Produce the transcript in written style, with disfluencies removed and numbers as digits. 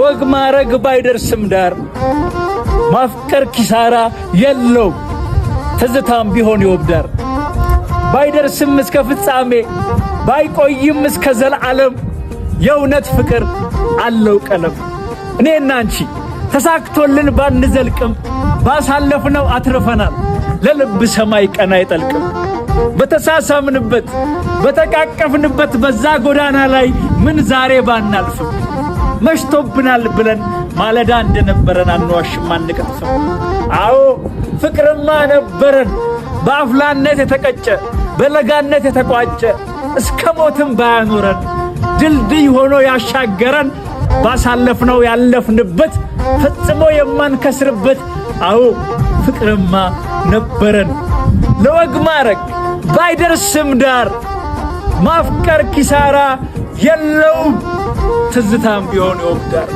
ለወግ ማዕረግ ባይደርስም ዳር ማፍቀር ኪሳራ የለው ትዝታም ቢሆን ይወብዳር። ባይደርስም እስከ ፍጻሜ ባይቆይም እስከ ዘለዓለም የእውነት ፍቅር አለው ቀለም። እኔና አንቺ ተሳክቶልን ባንዘልቅም ባሳለፍነው አትርፈናል። ለልብ ሰማይ ቀን አይጠልቅም። በተሳሳምንበት በተቃቀፍንበት በዛ ጎዳና ላይ ምን ዛሬ ባናልፍም መሽቶብናል ብለን ማለዳ እንደነበረን አንዋሽም አንቀጥፍም። አዎ ፍቅርማ ነበረን በአፍላነት የተቀጨ በለጋነት የተቋጨ እስከ ሞትም ባያኖረን ድልድይ ሆኖ ያሻገረን ባሳለፍነው ያለፍንበት ፈጽሞ የማንከስርበት አዎ ፍቅርማ ነበረን። ለወግ ማዕረግ ባይደርስም ዳር ማፍቀር ኪሳራ የለውም ትዝታም ቢሆን ይወብዳር።